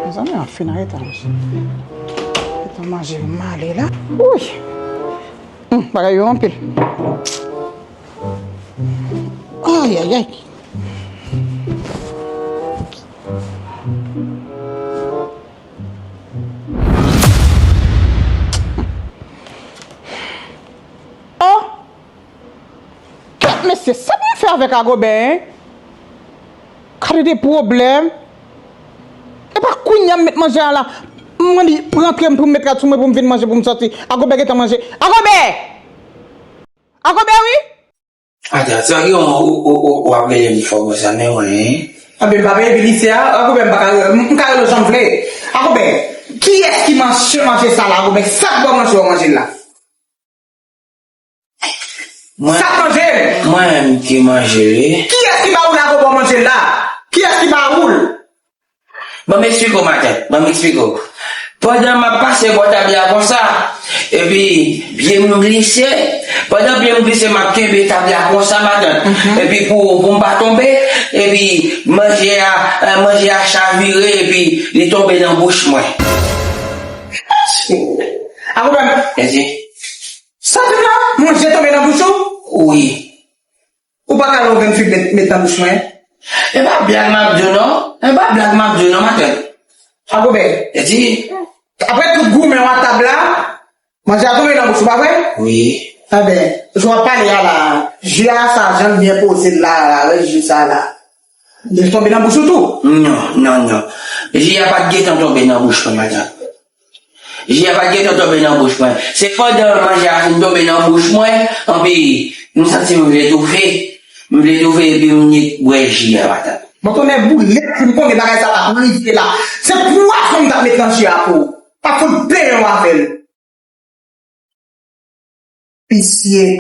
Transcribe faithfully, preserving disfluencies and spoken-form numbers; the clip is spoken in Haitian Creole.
Mezanmi, an fin arete manje. Etan manje m ale la. Uy! Hum, bagay yo anpil. Ay, ay, ay. Oh! Kèt mesye, sa pou m fè avèk Agobè, en? Gade de pwoblèm. Epa kounye a m met manje a la. M mande rantre m pou m met rad sou mwen pou m vin manje pou m sòti. Agobè gentan manje. Agobè! Agobè, wi! Adan, sa gen yon ou, ou, ou, ou ap rele m fò konsa, men mwen, en? Anben, m pa peye bilisè a, Agobè, m pa ka, m, m ka rele w jan m vle. Agobè, kiyès ki manje manje sa la, Agobè? Sa k ba w manje w manje la? Mwen, sa k manje l? Mwen menm ki manje l, wi. Kiyès ki ba ou la, Agobè, w manje l la? Kiyès ki ba ou l? Ban m eksplike w, matant. Ban m eksplike w. Pandan m ap pase bò tab la konsa, epi pye m glise. Pandan pye m glise, m ap kenbe tab la konsa, matant. Epi pou, pou m pa tonbe, epi manje a, eh, manje a chavire, epi li tonbe nan bouch mwen. Akoube m. Esi. Sa di la, manje tonbe nan bouch ou? Wi. Ou pa ka lè w vin fil met, met nan bouch mwen? E pa blag m ap di w non. E pa blag m ap di w non, matant. Akoube. Esi. Apre tout goumen w a tab la, manje a tonbe nan bouch ou, pa vre? Wi. Enben, jan w ap pale a la, ji a sa, jan l byen poze l la, la, wè ji sa la. Li tonbe nan bouch ou tou? Non, non, non. Ji a pa t gentan tonbe nan bouch mwen, matant. Ji a pa t gentan tonbe nan bouch mwen. Se pandan manje a fin tonbe nan bouch mwen, anpi m santi m vle toufe. M vle toufe epi m nèk bwè ji a, matant. Bon, tonnè boule, si m konnen bagay sa pa rive la. Se pwazon m t ap met nan ji a pou ou. Pa fout benyen w avè l. Visye.